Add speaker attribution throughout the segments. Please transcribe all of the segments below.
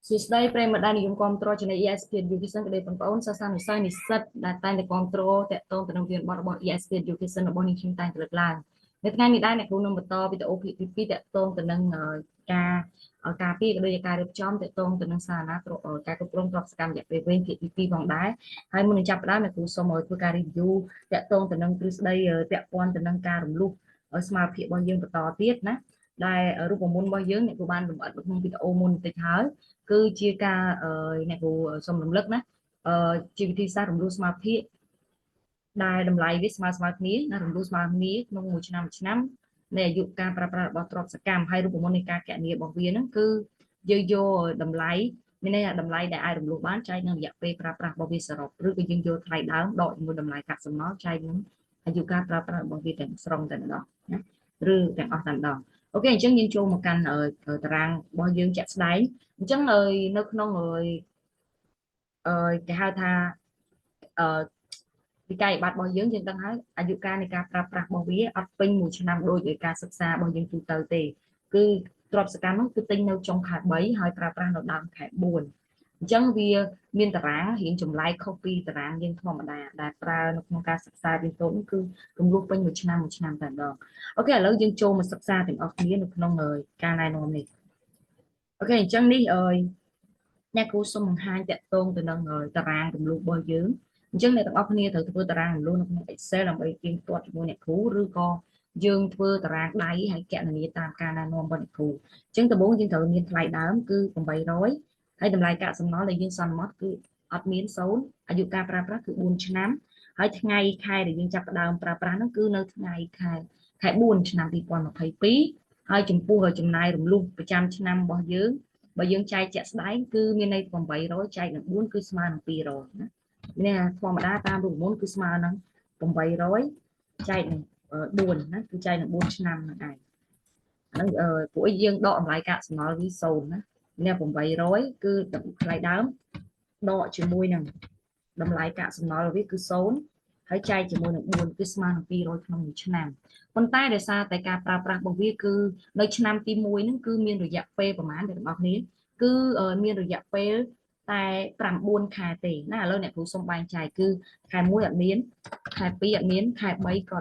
Speaker 1: សួស្តីប្រិយមិត្តដែលនិយមគាំទ្រ Channel ESP Education ក្តីបងប្អូនសិស្សានុសិស្សនិស្សិតដែលតែងតែគាំទ្រតាក់ទងទៅនឹងវិធានបទរបស់ ESP Education របស់នាងខ្ញុំតែងតែលើកឡើងនៅថ្ងៃនេះដែរអ្នកគ្រូនឹងបន្តវីដេអូភាគទី2តាក់ទងទៅនឹងការការពារក៏ដូចជាការរៀបចំតាក់ទងទៅនឹងសារណាការគ្រប់គ្រងទ្រព្យសកម្មរយៈពេលវែងភាគទី2ផងដែរហើយមុននឹងចាប់ផ្ដើមអ្នកគ្រូសូមឲ្យធ្វើការ review តាក់ទងទៅនឹងទ្រឹស្ដីពាក់ព័ន្ធទៅនឹងការរំលោះស្មារតីរបស់យើងបន្តទៀតណាដែលរូបមន្តរបស់យើងអ្នកគ្រូបានលម្អិតនៅក្នុងវីដេអូមុនបន្តិចហើយគឺជាការអ្នកគ្រូសូមរំលឹកណាជាវិធីសាស្ត្ររំលោះស្មារតីដែលតម្លៃវាស្មើស្មើគ្នាណារំលោះស្មើគ្នាក្នុងមួយឆ្នាំមួយឆ្នាំនៃអាយុការប្រើប្រាស់របស់ទ្រព្យសកម្មហើយរូបមន្តនៃការកណនារបស់វាហ្នឹងគឺយើងយកតម្លៃមានន័យថាតម្លៃដែលអាចរំលោះបានចែកនឹងរយៈពេលប្រើប្រាស់របស់វាសរុបឬក៏យើងយកថ្លៃដើមដកជាមួយតម្លៃកាកសំណល់ចែកនឹងអាយុការប្រើប្រាស់របស់វាទាំងស្រុងតែម្ដងណាឬទាំងអស់តែម្ដងអូខេអញ្ចឹងយើងចូលមកកាន់តារាងរបស់យើងជាក់ស្ដែងអញ្ចឹងនៅក្នុងអឺគេហៅថាអឺវិក័យប័ត្ររបស់យើងយើងដឹងហើយអាយុកាលនៃការប្រើប្រាស់របស់វាអត់ពេញមួយឆ្នាំដូចដោយការសិក្សារបស់យើងទូទៅទេគឺទ្រព្យសកម្មនោះគឺទិញនៅចុងខែ3ហើយប្រើប្រាស់នៅដើមខែ4អញ្ចឹងវាមានតារាងរៀងចម្លែកខុសពីតារាងយើងធម្មតាដែលប្រើនៅក្នុងការសិក្សារៀនសូត្រនោះគឺរំលោះពេញមួយឆ្នាំមួយឆ្នាំតែម្ដងអូខេឥឡូវយើងចូលមកសិក្សាទាំងអស់គ្នានៅក្នុងការណែនាំនេះអូខេអញ្ចឹងនេះអើយអ្នកគ្រូសូមបង្ហាញតាក់ទងទៅនឹងតារាងរំលោះរបស់យើងអញ្ចឹងអ្នកទាំងអស់គ្នាត្រូវធ្វើតារាងរំលោះនៅក្នុង Excel ដើម្បីទៀងទាត់ជាមួយអ្នកគ្រូឬក៏យើងធ្វើតារាងដៃហើយកណនាតាមការណែនាំរបស់អ្នកគ្រូអញ្ចឹងដំបូងយើងត្រូវមានថ្លៃដើមគឺ800ហើយតម្លៃកាកសំណល់ដែលយើងសន្មត់គឺអត់មាន0អាយុការប្រើប្រាស់គឺ4ឆ្នាំហើយថ្ងៃខែដែលយើងចាប់ផ្ដើមប្រើប្រាស់នោះគឺនៅថ្ងៃខែខែ4ឆ្នាំ2022ហើយចំពោះចំណាយរំលោះប្រចាំឆ្នាំរបស់យើងបើយើងចែកជាក់ស្ដែងគឺមានន័យ800ចែកនឹង4គឺស្មើនឹង200ណានេះធម្មតាតាមរូបមន្តគឺស្មើនឹង800ចែកនឹង4ណាគឺចែកនឹង4ឆ្នាំហ្នឹងឯងអាហ្នឹងពួកយើងដកតម្លៃកាកសំណល់វា0ណានេះ800គឺថ្លៃដើមដកជាមួយនឹងតម្លៃកាកសំណល់វាគឺ0ហើយចែកជាមួយនឹង4គឺស្មើនឹង200ក្នុងមួយឆ្នាំប៉ុន្តែដោយសារតែការប្រើប្រាស់របស់វាគឺនៅឆ្នាំទី1ហ្នឹងគឺមានរយៈពេលប្រហែលអ្នកទាំងអស់គ្នាគឺមានរយៈពេលតែ9ខែទេណាឥឡូវអ្នកគ្រូសុំបែងចែកគឺខែ1អត់មានខែ2អត់មានខែ3ក៏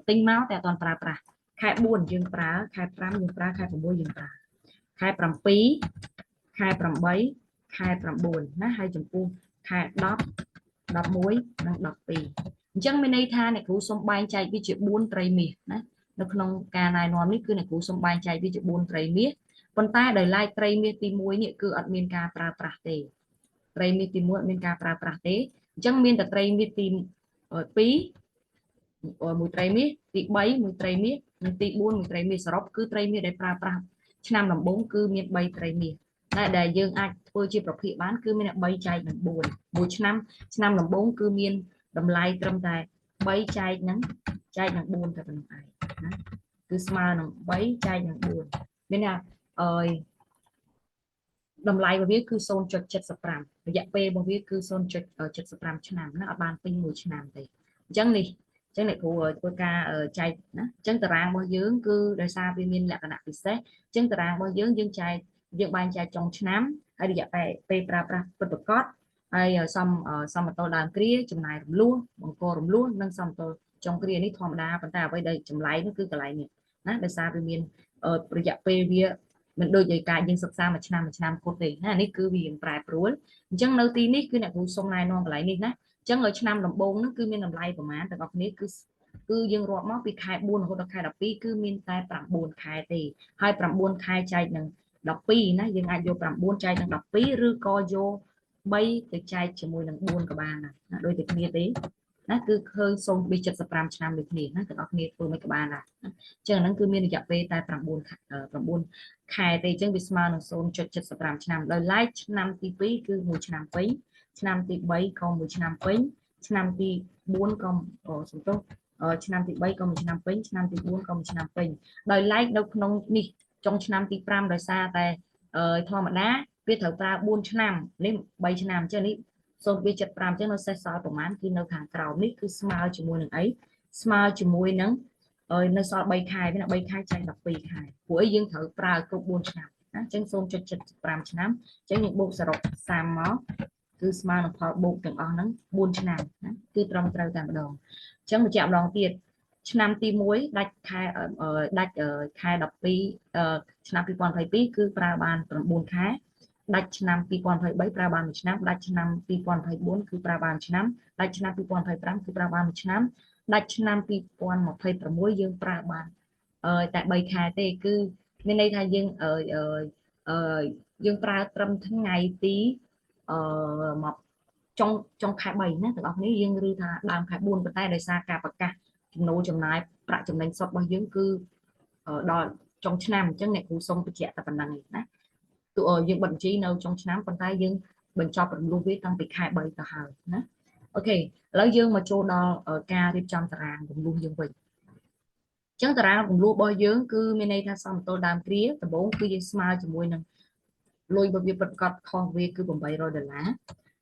Speaker 1: ទិញមកតែអត់ទាន់ប្រើប្រាស់ខែ4យើងប្រើខែ5យើងប្រើខែ6យើងប្រើខែ7ខែ8ខែ9ណាហើយចំពោះខែ10 11និង12អញ្ចឹងមានន័យថាអ្នកគ្រូសុំបែងចែកវាជា4ត្រីមាសណានៅក្នុងការណែនាំនេះគឺអ្នកគ្រូសុំបែងចែកវាជា4ត្រីមាសប៉ុន្តែដោយឡែកត្រីមាសទី1នេះគឺអត់មានការប្រើប្រាស់ទេត្រីមាសទី1អត់មានការប្រើប្រាស់ទេអញ្ចឹងមានតែត្រីមាសទី2មួយត្រីមាសទី3មួយត្រីមាសនិងទី4មួយត្រីមាសសរុបគឺត្រីមាសដែលប្រើប្រាស់ឆ្នាំដំបូងគឺមាន3ត្រីមាសតែដែលយើងអាចធ្វើជាប្រភេទបានគឺមាន3ចែកនឹង4មួយឆ្នាំឆ្នាំដំបូងគឺមានតម្លៃត្រឹមតែ3ចែកនឹងចែកនឹង4តែប៉ុណ្ណោះឯងណាគឺស្មើនឹង3ចែកនឹង4មានថាអឺតម្លៃរបស់វាគឺ0.75រយៈពេលរបស់វាគឺ0.75ឆ្នាំណាអត់បានពេញមួយឆ្នាំទេអញ្ចឹងនេះអញ្ចឹងអ្នកគ្រូធ្វើការចែកណាអញ្ចឹងតារាងរបស់យើងគឺដោយសារវាមានលក្ខណៈពិសេសអញ្ចឹងតារាងរបស់យើងយើងចែកយើងបែងចែកចុងឆ្នាំហើយរយៈពេលពេលប្រើប្រាស់ពិតប្រាកដហើយសមសមតុល្យដើមគ្រាចំណាយរំលោះបង្ករំលោះនិងសមតុល្យចុងគ្រានេះធម្មតាប៉ុន្តែអ្វីដែលចម្លែកនោះគឺកន្លែងនេះណាដោយសារវាមានរយៈពេលវាមិនដូចជាការយើងសិក្សាមួយឆ្នាំមួយឆ្នាំគត់ទេណានេះគឺវាប្រែប្រួលអញ្ចឹងនៅទីនេះគឺអ្នកគ្រូសុំណែនាំកន្លែងនេះណាអញ្ចឹងឲ្យឆ្នាំដំបូងហ្នឹងគឺមានតម្លៃប្រមាណទាំងអស់គ្នាគឺគឺយើងរាប់មកពីខែ4រហូតដល់ខែ12គឺមានតែ9ខែទេហើយ9ខែចែកនឹង12ណាយើងអាចយក9ចែកនឹង12ឬក៏យក3ទៅចែកជាមួយនឹង4ក៏បានដែរណាដូចតែគ្នាទេណាគឺឃើញ0.75ឆ្នាំដូចគ្នាណាទាំងអស់គ្នាធ្វើមិនក៏បានដែរអញ្ចឹងហ្នឹងគឺមានរយៈពេលតែ9 9ខែទេអញ្ចឹងវាស្មើនឹង0.75ឆ្នាំដោយឡែកឆ្នាំទី2គឺ1ឆ្នាំពេញឆ្នាំទី3ក៏1ឆ្នាំពេញឆ្នាំទី4ក៏សំទោសឆ្នាំទី3ក៏1ឆ្នាំពេញឆ្នាំទី4ក៏1ឆ្នាំពេញដោយឡែកនៅក្នុងនេះចុងឆ្នាំទី5ដោយសារតែធម្មតាវាត្រូវប្រើ4ឆ្នាំនេះ3ឆ្នាំអញ្ចឹងនេះ0.75អញ្ចឹងនៅសេសសល់ប្រហែលគឺនៅខាងក្រោមនេះគឺស្មើជាមួយនឹងអីស្មើជាមួយនឹងនៅសល់3ខែវា3ខែចែក12ខែព្រោះអីយើងត្រូវប្រើគ្រប់4ឆ្នាំ ណាអញ្ចឹង0.75ឆ្នាំអញ្ចឹងយើងបូកសរុប30មកគឺស្មើនឹងផលបូកទាំងអស់ហ្នឹង4ឆ្នាំណាគឺត្រឹមត្រូវតែម្ដងអញ្ចឹងបញ្ជាក់ម្ដងទៀតឆ្នាំទី1ដាច់ខែដាច់ខែ12ឆ្នាំ2022គឺប្រើបាន9ខែដាច់ឆ្នាំ2023ប្រើបាន1ឆ្នាំដាច់ឆ្នាំ2024គឺប្រើបាន1ឆ្នាំដាច់ឆ្នាំ2025គឺប្រើបាន1ឆ្នាំដាច់ឆ្នាំ2026យើងប្រើបានតែ3ខែទេគឺមានន័យថាយើងអឺអឺយើងប្រើត្រឹមថ្ងៃទីអឺមកចុងចុងខែ3ណាទាំងអស់គ្នាយើងឬថាដើមខែ4ប៉ុន្តែដោយសារការប្រកាសចំណូលចំណាយប្រាក់ចំណេញសុទ្ធរបស់យើងគឺដល់ចុងឆ្នាំអញ្ចឹងអ្នកគ្រូសុំបញ្ជាក់តែប៉ុណ្្នឹងឯងណាទោះយើងបិទបញ្ជីនៅចុងឆ្នាំប៉ុន្តែយើងបញ្ចប់រំលោះវាតាំងពីខែ3ទៅហើយណាOK ឥឡូវយើងមកចូលដល់ការរៀបចំតារាងរំលោះយើងវិញអញ្ចឹងតារាងរំលោះរបស់យើងគឺមានន័យថាសមតុល្យដើមគ្រាដំបូងគឺយើងស្មើជាមួយនឹងលុយរបស់វាពិតប្រាកដខុសវាគឺ800ដុល្លារ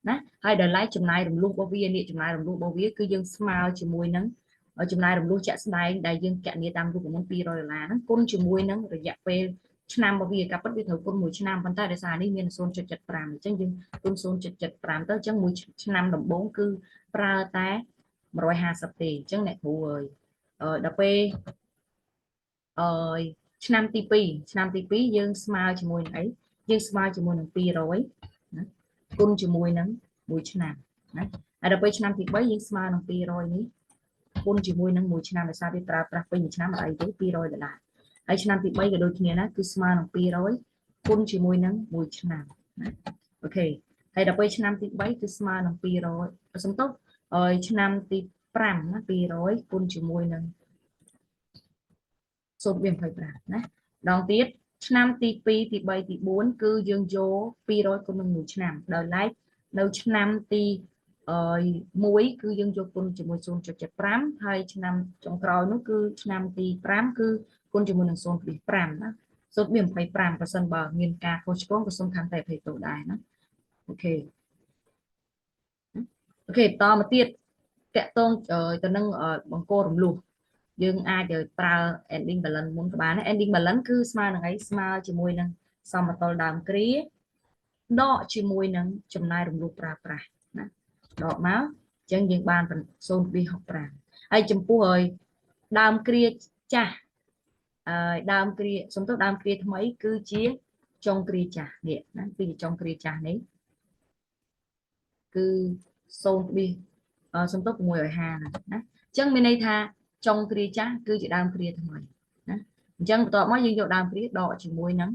Speaker 1: ណាហើយដល់ឡែកចំណាយរំលោះរបស់វានេះចំណាយរំលោះរបស់វាគឺយើងស្មើជាមួយនឹងចំណាយរំលោះជាក់ស្ដែងដែលយើងកណនាតាមរូបមន្ត200ដុល្លារហ្នឹងគុណជាមួយនឹងរយៈពេលឆ្នាំរបស់វាការពិតវាត្រូវគុណមួយឆ្នាំប៉ុន្តែដោយសារនេះមាន0.75អញ្ចឹងយើងគុណ0.75ទៅអញ្ចឹងមួយឆ្នាំដំបូងគឺប្រើតែ150ទេអញ្ចឹងអ្នកគ្រូអើយដល់ពេលអឺឆ្នាំទី2ឆ្នាំទី2យើងស្មើជាមួយនឹងអីយើងស្មើជាមួយនឹង200ណាគុណជាមួយនឹង1ឆ្នាំណាហើយដល់ពេលឆ្នាំទី3យើងស្មើនឹង200នេះគុណជាមួយនឹង1ឆ្នាំដោយសារវាប្រើប្រាស់ពេញមួយឆ្នាំអត់អីទេ200ដុល្លារហើយឆ្នាំទី3ក៏ដូចគ្នាណាគឺស្មើនឹង200គុណជាមួយនឹង1ឆ្នាំណាOK ហើយដល់ពេលឆ្នាំទី3គឺស្មើនឹង200សំទោសហើយឆ្នាំទី5ណា200គុណជាមួយនឹង0.25ណាដងទៀតឆ្នាំទី2ទី3ទី4គឺយើងយក200គុណនឹង1ឆ្នាំដោយឡែកនៅឆ្នាំទីអឺ1គឺយើងយកគុណជាមួយ0.75ហើយឆ្នាំចុងក្រោយនោះគឺឆ្នាំទី5គឺគុណជាមួយនឹង0.5ណា0.25ប្រសិនបើមានការខុសឆ្គងក៏សូមខន្តីអភ័យទោសដែរណាOK OK បន្តមកទៀតតកតងទៅនឹងបង្គោលរំលោះយើងអាចប្រើ ending balance មុនក៏បានដែរ ending balance គឺស្មើនឹងអីស្មើជាមួយនឹងសមតុល្យដើមគ្រាដកជាមួយនឹងចំណាយរំលោះប្រើប្រាស់ណាដកមកអញ្ចឹងយើងបាន0.65ហើយចំពោះហើយដើមគ្រាចាស់ហើយដើមគ្រាសំទោសដើមគ្រាថ្មីគឺជាចុងគ្រាចាស់នេះណាគឺជាចុងគ្រាចាស់នេះគឺ0. សំទោស650ណាអញ្ចឹងមានន័យថាចុងគ្រាចាស់គឺជាដើមគ្រាថ្មីណាអញ្ចឹងបន្ទាប់មកយើងយកដើមគ្រាដកជាមួយនឹង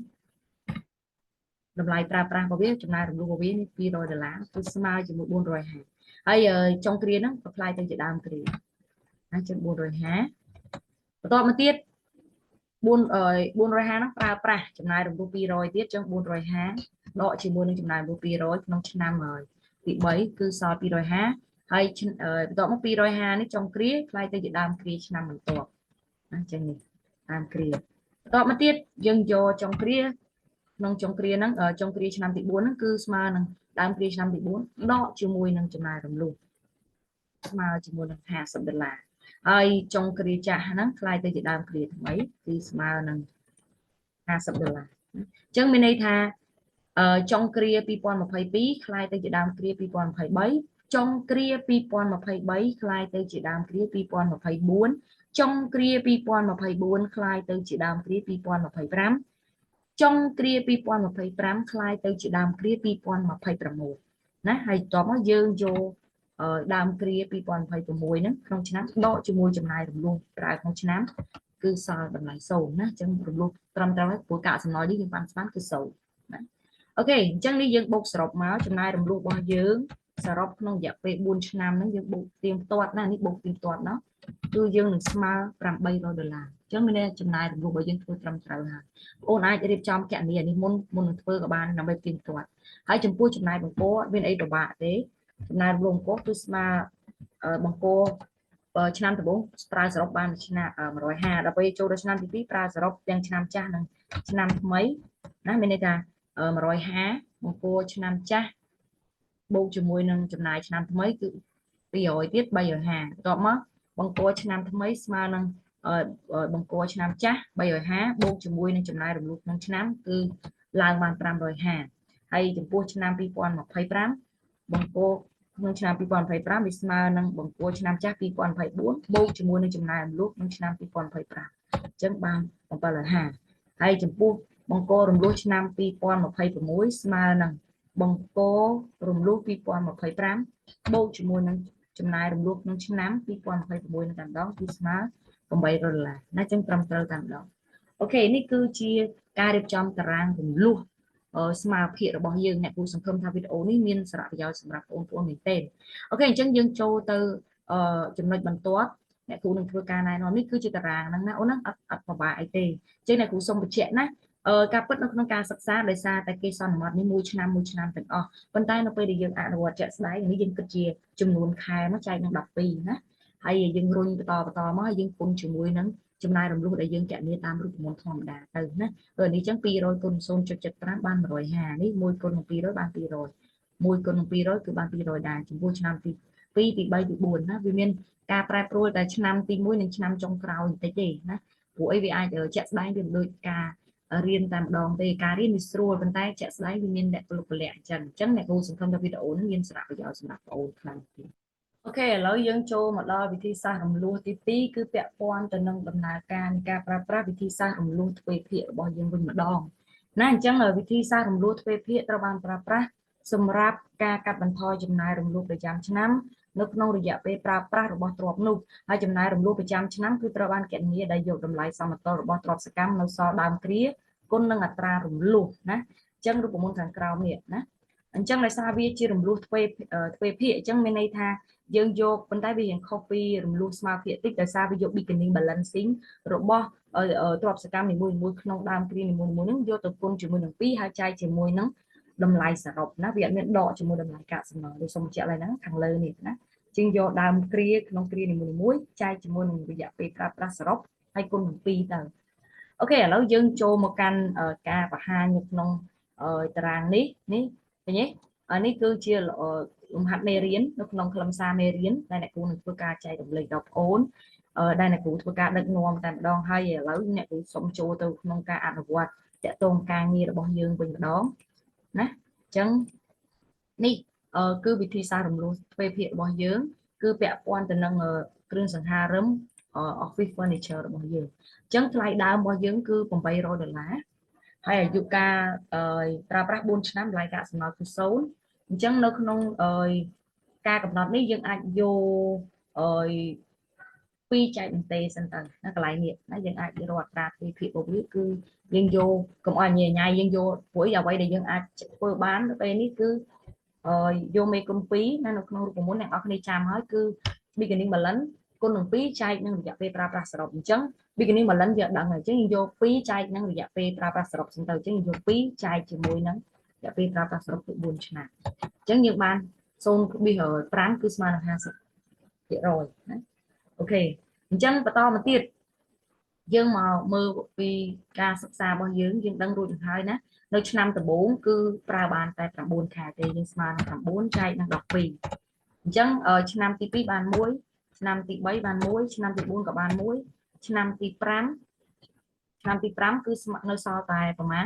Speaker 1: តម្លៃប្រើប្រាស់របស់វាចំណាយរំលោះរបស់វានេះ200ដុល្លារគឺស្មើជាមួយ450ហើយចុងគ្រាហ្នឹងក៏ក្លាយទៅជាដើមគ្រាណាចឹង450បន្ទាប់មកទៀត4 450ហ្នឹងប្រើប្រាស់ចំណាយរំលោះ200ទៀតចឹង450ដកជាមួយនឹងចំណាយរំលោះ200ក្នុងឆ្នាំហើយទី3គឺសល់250ហើយបន្ទាប់មក250នេះចុងគ្រាក្លាយទៅជាដើមគ្រាឆ្នាំបន្ទាប់ណាចឹងនេះដើមគ្រាបន្ទាប់មកទៀតយើងយកចុងគ្រាក្នុងចុងគ្រាហ្នឹងចុងគ្រាឆ្នាំទី4ហ្នឹងគឺស្មើនឹងដើមគ្រាឆ្នាំទី4ដកជាមួយនឹងចំណាយរំលោះស្មើជាមួយនឹង50ដុល្លារហើយចុងគ្រាចាស់ហ្នឹងក្លាយទៅជាដើមគ្រាថ្មីគឺស្មើនឹង50ដុល្លារអញ្ចឹងមានន័យថាចុងគ្រា2022ក្លាយទៅជាដើមគ្រា2023ចុងគ្រា2023ក្លាយទៅជាដើមគ្រា2024ចុងគ្រា2024ក្លាយទៅជាដើមគ្រា2025ចុងគ្រា2025ក្លាយទៅជាដើមគ្រា2026ណាហើយតបមកយើងយកដើមគ្រា2026ហ្នឹងក្នុងឆ្នាំដកជាមួយចំណាយរំលោះប្រើក្នុងឆ្នាំគឺសល់តម្លៃ0ណាអញ្ចឹងរំលោះត្រឹមត្រូវហើយព្រោះកាកសំណល់នេះយើងបានស្មានគឺ0ណាOK អញ្ចឹងនេះយើងបូកសរុបមកចំណាយរំលោះរបស់យើងសរុបក្នុងរយៈពេល4ឆ្នាំហ្នឹងយើងបូកទៀងទាត់ណានេះបូកទៀងទាត់ណាគឺយើងនឹងស្មើ800ដុល្លារអញ្ចឹងមានន័យចំណាយរំលោះរបស់យើងធ្វើត្រឹមត្រូវហើយបងអូនអាចរៀបចំកណនីនេះមុនមុននឹងធ្វើក៏បានដើម្បីទៀងទាត់ហើយចំពោះចំណាយបង្គោលមានអីពិបាកទេចំណាយរំលោះបង្គោលគឺស្មើបង្គោលឆ្នាំដំបូងប្រើសរុបបានឆ្នាំ150ដល់ពេលចូលដល់ឆ្នាំទី2ប្រើសរុបទាំងឆ្នាំចាស់និងឆ្នាំថ្មីណាមានន័យថា150បង្គោលឆ្នាំចាស់បូកជាមួយនឹងចំណាយឆ្នាំថ្មីគឺ200ទៀត350បន្ទាប់មកបង្គោលឆ្នាំថ្មីស្មើនឹងបង្គោលឆ្នាំចាស់350បូកជាមួយនឹងចំណាយរំលោះក្នុងឆ្នាំគឺ ឡើងបាន550ហើយចំពោះឆ្នាំ2025បង្គោលក្នុងឆ្នាំ2025វាស្មើនឹងបង្គោលឆ្នាំចាស់2024បូកជាមួយនឹងចំណាយរំលោះក្នុងឆ្នាំ2025អញ្ចឹងបាន750ហើយចំពោះបង្គោលរំលោះឆ្នាំ2026ស្មើនឹងបង្គោលរំលោះ2025បូកជាមួយនឹងចំណាយរំលោះក្នុងឆ្នាំ2026នឹងតែម្ដងគឺស្មើ800ដុល្លារណាអញ្ចឹងត្រឹមត្រូវតែម្ដង OK នេះគឺជាការរៀបចំតារាងរំលោះស្មារភាពរបស់យើងអ្នកគ្រូសង្ឃឹមថាវីដេអូនេះមានសារៈប្រយោជន៍សម្រាប់បងប្អូនមែនទែន OK អញ្ចឹងយើងចូលទៅចំណុចបន្ទាប់អ្នកគ្រូនឹងធ្វើការណែនាំនេះគឺជាតារាងហ្នឹងណាអូនហ្នឹងអត់ពិបាកអីទេអញ្ចឹងអ្នកគ្រូសូមបញ្ជាក់ណាការពិតនៅក្នុងការសិក្សាដោយសារតែគេសន្មត់នេះមួយឆ្នាំមួយឆ្នាំទាំងអស់ប៉ុន្តែនៅពេលដែលយើងអនុវត្តជាក់ស្ដែងនេះយើងគិតជាចំនួនខែមកចែកនឹង12ណាហើយយើងរុញបន្តបន្តមកហើយយើងគុណជាមួយនឹងចំណាយរំលោះដែលយើងគណនាតាមរូបមន្តធម្មតាទៅណាព្រោះនេះចឹង200គុណ0.75បាន150នេះ1គុណនឹង200បាន200 1គុណនឹង200គឺបាន200ដែរចំពោះឆ្នាំទី2ទី3ទី4ណាវាមានការប្រែប្រួលតែឆ្នាំទី1និងឆ្នាំចុងក្រោយបន្តិចទេណាព្រោះអីវាអាចជាក់ស្ដែងវាមិនដូចការរៀនតែម្ដងទេការរៀនវាស្រួលប៉ុន្តែជាក់ស្ដែងវាមានអ្នកពលពលៈអញ្ចឹងអ្នកគ្រូសង្ឃឹមថាវីដេអូនេះមានសារៈប្រយោជន៍សម្រាប់បងប្អូនខ្លាំងទៀត OK ឥឡូវយើងចូលមកដល់វិធីសាស្ត្ររំលោះទី2គឺពាក់ព័ន្ធទៅនឹងដំណើរការនៃការប្រើប្រាស់វិធីសាស្ត្ររំលោះទ្វេភាគរបស់យើងវិញម្ដងណាអញ្ចឹងវិធីសាស្ត្ររំលោះទ្វេភាគត្រូវបានប្រើប្រាស់សម្រាប់ការកាត់បន្ថយចំណាយរំលោះប្រចាំឆ្នាំនៅក្នុងរយៈពេលប្រើប្រាស់របស់ទ្រព្យនោះហើយចំណាយរំលោះប្រចាំឆ្នាំគឺត្រូវបានគណនាដោយយកតម្លៃសមតុល្យរបស់ទ្រព្យសកម្មនៅសល់ដើមគ្រាគុណនឹងអត្រារំលោះណាអញ្ចឹងរូបមន្តខាងក្រោមនេះណាអញ្ចឹងដោយសារវាជារំលោះទ្វេភាគអញ្ចឹងមានន័យថាយើងយកប៉ុន្តែវារៀងខុសពីរំលោះស្មើភាគតិចដោយសារវាយក beginning balancing របស់ទ្រព្យសកម្មនីមួយៗក្នុងដើមគ្រានីមួយៗហ្នឹងយកទៅគុណជាមួយនឹង2ហើយចែកជាមួយនឹងតម្លៃសរុបណាវាអត់មានដកជាមួយតម្លៃកាកសំណល់ដូចសូមបញ្ជាក់ឡើយហ្នឹងខាងលើនេះណាជាងយកដើមគ្រាក្នុងគ្រានីមួយៗចែកជាមួយនឹងរយៈពេលប្រើប្រាស់សរុបហើយគុណនឹង2ទៅ OK ឥឡូវយើងចូលមកកាន់ការបង្ហាញនៅក្នុងតារាងនេះនេះឃើញទេនេះគឺជាលំហាត់មេរៀននៅក្នុងខ្លឹមសារមេរៀនដែលអ្នកគ្រូនឹងធ្វើការចែករំលែកដល់បងអូនដែលអ្នកគ្រូធ្វើការដឹកនាំតែម្ដងហើយឥឡូវអ្នកគ្រូសុំចូលទៅក្នុងការអនុវត្តតាក់ទងការងាររបស់យើងវិញម្ដងណាអញ្ចឹងនេះគឺវិធីសាស្ត្ររំលោះទ្វេភាគរបស់យើងគឺពាក់ព័ន្ធទៅនឹងគ្រឿងសង្ហារឹម office furniture របស់យើងអញ្ចឹងថ្លៃដើមរបស់យើងគឺ800ដុល្លារហើយអាយុកាលប្រើប្រាស់4ឆ្នាំតម្លៃកាកសំណល់គឺ0អញ្ចឹងនៅក្នុងការកំណត់នេះយើងអាចយកអឺ2ចែកនឹងទេសិនទៅណាកន្លែងនេះណាយើងអាចរកអត្រាទ្វេភាគរបស់វាគឺយើងយកកុំឲ្យញ៉ៃញ៉ៃយើងយកព្រោះអ្វីដែលយើងអាចធ្វើបានទៅពេលនេះគឺអឺយកមេគុណ2ណានៅក្នុងរូបមន្តអ្នកនរគ្នាចាំហើយគឺ beginning balance គុណនឹង2ចែកនឹងរយៈពេលប្រើប្រាស់សរុបអញ្ចឹង beginning balance យើងដឹងហើយអញ្ចឹងយើងយក2ចែកនឹងរយៈពេលប្រើប្រាស់សរុបសិនទៅអញ្ចឹងយើងយក2ចែកជាមួយនឹងរយៈពេលប្រើប្រាស់សរុបគឺ4ឆ្នាំអញ្ចឹងយើងបាន0.5គឺស្មើនឹង50%ណា OK អញ្ចឹងបន្តមកទៀតយើងមកមើលពីការសិក្សារបស់យើងយើងដឹងរួចទៅហើយណានៅឆ្នាំដំបូងគឺប្រើបានតែ9ខែទេយើងស្មើនឹង9ចែកនឹង12អញ្ចឹងឆ្នាំទី2បាន1ឆ្នាំទី3បាន1ឆ្នាំទី4ក៏បាន1ឆ្នាំទី5ឆ្នាំទី5គឺនៅសល់តែប្រហែល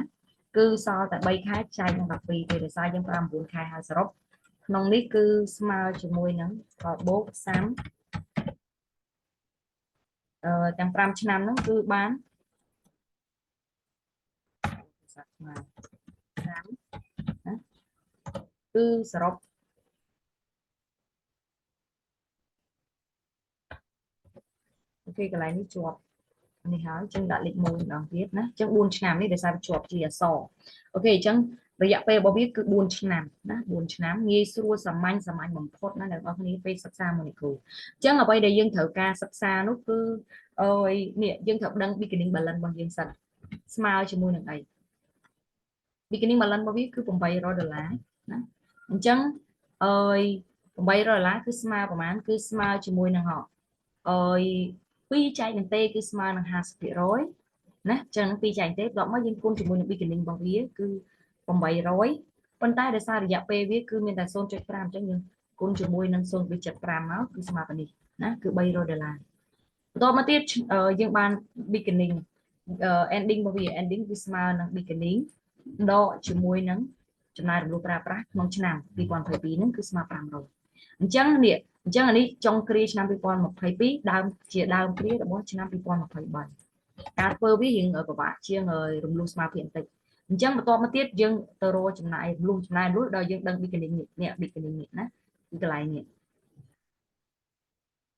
Speaker 1: គឺសល់តែ3ខែចែកនឹង12ទេដោយសារយើងប្រើ9ខែហើយសរុបក្នុងនេះគឺស្មើជាមួយនឹងបូក30ទាំង5ឆ្នាំហ្នឹងគឺបានស្មើ5ណាគឺសរុប OK កន្លែងនេះជាប់នេះហើយចឹងដាក់លេខ1ម្ដងទៀតណាចឹង4ឆ្នាំនេះដោយសារវាជាប់ជាអក្សរ OK អញ្ចឹងរយៈពេលរបស់វាគឺ4ឆ្នាំណា4ឆ្នាំងាយស្រួលសាមញ្ញសាមញ្ញបំផុតណាអ្នកនរគ្នាពេលសិក្សាមួយអ្នកគ្រូអញ្ចឹងអ្វីដែលយើងត្រូវការសិក្សានោះគឺអើយនេះយើងត្រូវដឹង beginning balance របស់យើងសិនស្មើជាមួយនឹងអី beginning balance របស់វាគឺ800ដុល្លារណាអញ្ចឹងអើយ800ដុល្លារគឺស្មើប្រហែលគឺស្មើជាមួយនឹងហ៎អើយ2ចែកនឹងទេគឺស្មើនឹង50%ណាចឹង2ចែកទេបន្ទាប់មកយើងគុណជាមួយនឹង beginning របស់វាគឺ800ប៉ុន្តែដោយសាររយៈពេលវាគឺមានតែ0.5អញ្ចឹងយើងគុណជាមួយនឹង0.75មកគឺស្មើប៉ុណ្នេះណាគឺ300ដុល្លារបន្ទាប់មកទៀតយើងបាន beginning ending របស់វា ending គឺស្មើនឹង beginning ដកជាមួយនឹងចំណាយរំលោះប្រើប្រាស់ក្នុងឆ្នាំ2022ហ្នឹងគឺស្មើ500អញ្ចឹងនេះអញ្ចឹងអានេះចុងគ្រាឆ្នាំ2022ដើមជាដើមគ្រារបស់ឆ្នាំ2023ការធ្វើវារៀងពិបាកជាងរំលោះស្មារតីបន្តិចអញ្ចឹងបន្តមកទៀតយើងទៅរកចំណាយរំលោះចំណាយរំលោះដល់យើងដឹង beginning នេះ beginning នេះណាគឺកន្លែងនេះ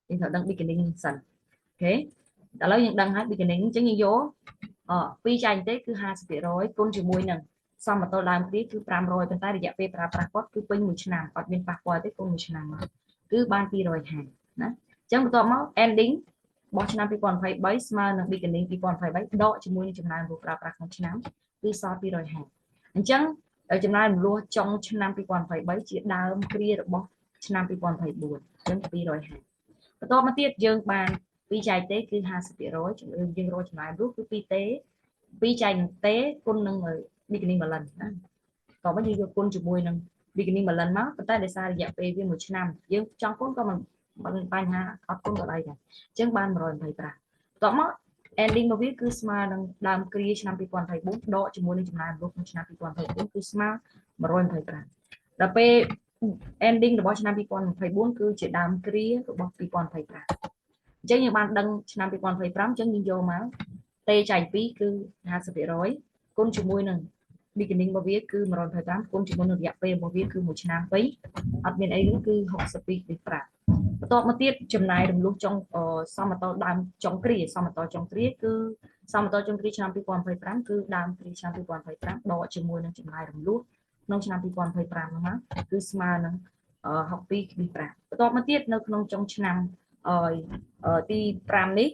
Speaker 1: យើងត្រូវដឹង beginning សិន OK ឥឡូវយើងដឹងហើយ beginning អញ្ចឹងយើងយកអ2ចែកទេគឺ50%គុណជាមួយនឹងសមតុល្យដើមគ្រាគឺ500ប៉ុន្តែរយៈពេលប្រើប្រាស់គាត់គឺពេញមួយឆ្នាំអត់មានប៉ះពាល់ទេគុណមួយឆ្នាំមកគឺបាន250ណាអញ្ចឹងបន្ទាប់មក ending របស់ឆ្នាំ2023ស្មើនឹង beginning 2023ដកជាមួយនឹងចំណាយរំលោះប្រើប្រាស់ក្នុងឆ្នាំគឺសល់250អញ្ចឹងចំណាយរំលោះចុងឆ្នាំ2023ជាដើមគ្រារបស់ឆ្នាំ2024អញ្ចឹង250បន្តមកទៀតយើងបាន2ចែកទេគឺ50%យើងរកចំណាយរំលោះគឺ2ទេ2ចែកនឹងទេគុណនឹង beginning balance ណាតោះមកយើងយកគុណជាមួយនឹង beginning balance មកប៉ុន្តែដោយសាររយៈពេលវាមួយឆ្នាំយើងចង់គុណក៏មិនបញ្ហាអត់គុណក៏ដែរដែរអញ្ចឹងបាន125បន្ទាប់មក ending របស់វាគឺស្មើនឹងដើមគ្រាឆ្នាំ2024ដកជាមួយនឹងចំណាយរំលោះក្នុងឆ្នាំ2024គឺស្មើ125ដល់ពេល ending របស់ឆ្នាំ2024គឺជាដើមគ្រារបស់2025អញ្ចឹងយើងបានដឹងឆ្នាំ2025អញ្ចឹងយើងយកមក T ចែក2គឺ50%គុណជាមួយនឹង beginning របស់វាគឺ125គុណជាមួយនឹងរយៈពេលរបស់វាគឺ1ឆ្នាំពេញអត់មានអីទេគឺ62.5បន្ទាប់មកទៀតចំណាយរំលោះចុងសមតុល្យដើមចុងគ្រាសមតុល្យចុងគ្រាគឺសមតុល្យចុងគ្រាឆ្នាំ2025គឺដើមគ្រាឆ្នាំ2025ដកជាមួយនឹងចំណាយរំលោះក្នុងឆ្នាំ2025ហ្នឹងណាគឺស្មើនឹង62.5បន្ទាប់មកទៀតនៅក្នុងចុងឆ្នាំទី5នេះ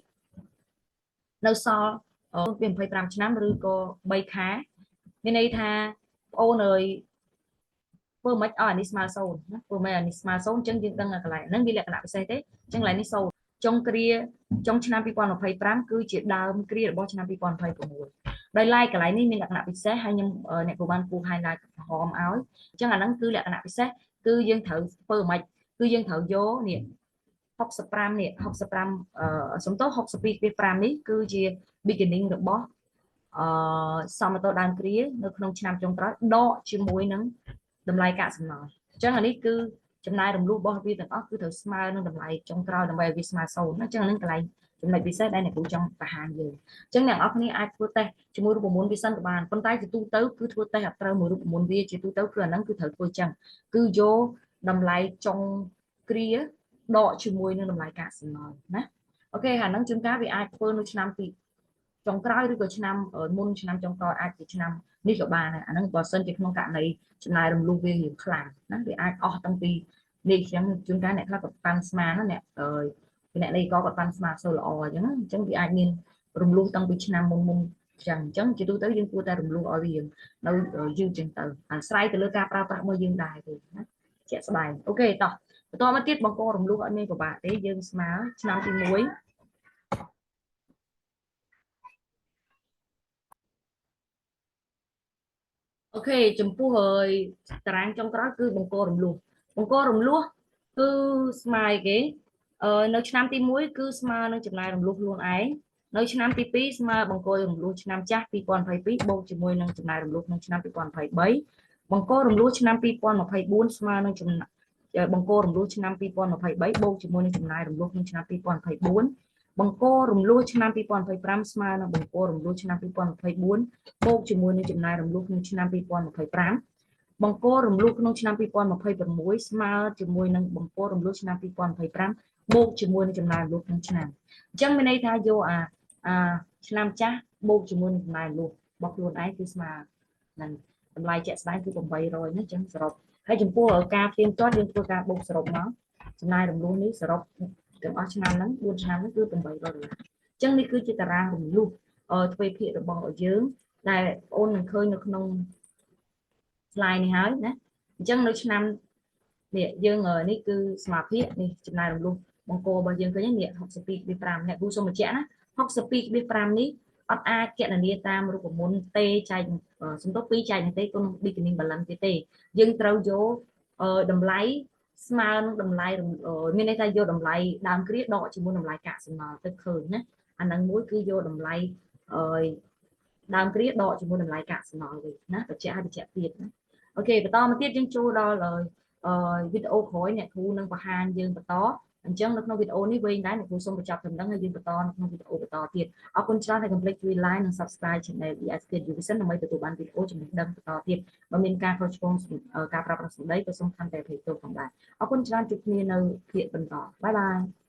Speaker 1: នៅសល់ពី25ឆ្នាំឬក៏3ខែមានន័យថាបងអូនអើយធ្វើមិនឲ្យអានេះស្មើ0ណាធ្វើមិនអានេះស្មើ0អញ្ចឹងយើងដឹងកន្លែងហ្នឹងវាលក្ខណៈពិសេសទេអញ្ចឹងកន្លែងនេះ0ចុងគ្រាចុងឆ្នាំ2025គឺជាដើមគ្រារបស់ឆ្នាំ2026ដោយឡែកកន្លែងនេះមានលក្ខណៈពិសេសហើយខ្ញុំអ្នកគ្រូបានគូ highlight ក្រហមឲ្យអញ្ចឹងអាហ្នឹងគឺលក្ខណៈពិសេសគឺយើងត្រូវធ្វើមិនគឺយើងត្រូវយកនេះ65នេះ65អឺសំទោស62.5នេះគឺជា beginning របស់អឺសមតុល្យដើមគ្រានៅក្នុងឆ្នាំចុងក្រោយដកជាមួយនឹងតម្លៃកាកសំណល់អញ្ចឹងអានេះគឺចំណាយរំលោះរបស់វាទាំងអស់គឺត្រូវស្មើនឹងតម្លៃចុងក្រោយដើម្បីឲ្យវាស្មើ0ណាអញ្ចឹងអានឹងកន្លែងចំណុចពិសេសដែលអ្នកគ្រូចង់បង្ហាញយើងអញ្ចឹងអ្នកនរគ្នាអាចធ្វើតេស្តជាមួយរូបមន្តវាសិនក៏បានប៉ុន្តែជាទូទៅគឺធ្វើតេស្តអត់ត្រូវមួយរូបមន្តវាជាទូទៅគឺអាហ្នឹងគឺត្រូវធ្វើចឹងគឺយកតម្លៃចុងគ្រាដកជាមួយនឹងតម្លៃកាកសំណល់ណា OK អាហ្នឹងជួនកាលវាអាចធ្វើនៅឆ្នាំទីចុងក្រោយឬក៏ឆ្នាំមុនឆ្នាំចុងក្រោយអាចជាឆ្នាំនេះក៏បានដែរអាហ្នឹងបើសិនជាក្នុងករណីចំណាយរំលោះវារៀងខ្លាំងណាវាអាចអស់តាំងពីនេះអញ្ចឹងជួនកាលអ្នកខ្លះក៏ប៉ាន់ស្មានណាអ្នកអឺអ្នកនេះក៏គាត់ប៉ាន់ស្មានសូវល្អអញ្ចឹងអញ្ចឹងវាអាចមានរំលោះតាំងពីឆ្នាំមុនមុនចឹងអញ្ចឹងជាទូទៅយើងគួរតែរំលោះឲ្យវានៅយឺតចឹងទៅអាស្រ័យទៅលើការប្រើប្រាស់របស់យើងដែរទេណាជាក់ស្ដែង OK តោះបន្តមកទៀតបង្ករំលោះអត់មានពិបាកទេយើងស្មើឆ្នាំទី1 OK ចំពោះហើយតារាងចុងក្រោយគឺបង្ករំលោះបង្ករំលោះគឺស្មើគេអឺនៅឆ្នាំទី1គឺស្មើនឹងចំណាយរំលោះខ្លួនឯងនៅឆ្នាំទី2ស្មើបង្ករំលោះឆ្នាំចាស់2022បូកជាមួយនឹងចំណាយរំលោះក្នុងឆ្នាំ2023បង្ករំលោះឆ្នាំ2024ស្មើនឹងចំណាយបង្ករំលោះឆ្នាំ2023បូកជាមួយនឹងចំណាយរំលោះក្នុងឆ្នាំ2024បង្ករំលោះឆ្នាំ2025ស្មើនឹងបង្ករំលោះឆ្នាំ2024បូកជាមួយនឹងចំណាយរំលោះក្នុងឆ្នាំ2025បង្ករំលោះក្នុងឆ្នាំ2026ស្មើជាមួយនឹងបង្ករំលោះឆ្នាំ2025បូកជាមួយនឹងចំណាយរំលោះក្នុងឆ្នាំអញ្ចឹងមានន័យថាយកអាអាឆ្នាំចាស់បូកជាមួយនឹងចំណាយរំលោះរបស់ខ្លួនឯងគឺស្មើនឹងតម្លៃជាក់ស្ដែងគឺ800ណាអញ្ចឹងសរុបហើយចំពោះការផ្ទៀងផ្ទាត់យើងធ្វើការបូកសរុបមកចំណាយរំលោះនេះសរុបទាំងអស់ឆ្នាំហ្នឹង4ឆ្នាំហ្នឹងគឺ800ដុល្លារអញ្ចឹងនេះគឺជាតារាងរំលោះទ្វេភាគរបស់យើងដែលបងអូននឹងឃើញនៅក្នុង slide នេះហើយណាអញ្ចឹងនៅឆ្នាំនេះយើងនេះគឺសមាភិកនេះចំណាយរំលោះបង្គោលរបស់យើងឃើញនេះ62.5អ្នកគ្រូសូមបញ្ជាក់ណា62.5នេះអត់អាចគណនាតាមរូបមន្តទេចែកសំដៅ2ចែកនឹងទេគុណ beginning balance ទេទេយើងត្រូវយកតម្លៃស្មើនឹងតម្លៃមានន័យថាយកតម្លៃដើមគ្រាដកជាមួយតម្លៃកាកសំណល់ទៅឃើញណាអានឹងមួយគឺយកតម្លៃអឺ ដើមគ្រាដកជាមួយតម្លៃកាកសំណល់វិញណាបញ្ជាក់ឲ្យបញ្ជាក់ទៀតណាOK បន្តមកទៀតយើងចូលដល់អឺវីដេអូក្រោយអ្នកគ្រូនឹងបង្ហាញយើងបន្តអញ្ចឹងនៅក្នុងវីដេអូនេះវែងដែរអ្នកគ្រូសូមបញ្ចប់ត្រឹមហ្នឹងហើយយើងបន្តនៅក្នុងវីដេអូបន្តទៀតអរគុណច្រើនដែលកុំភ្លេចជួយ like និង subscribe channel ESP Education ដើម្បីទទួលបានវីដេអូចំណេះដឹងបន្តទៀតបើមានការខុសឆ្គងការប្រើប្រាស់សម្ដីក៏សូមខន្តីអភ័យទោសផងដែរអរគុណច្រើនជួបគ្នានៅភាគបន្ត bye bye.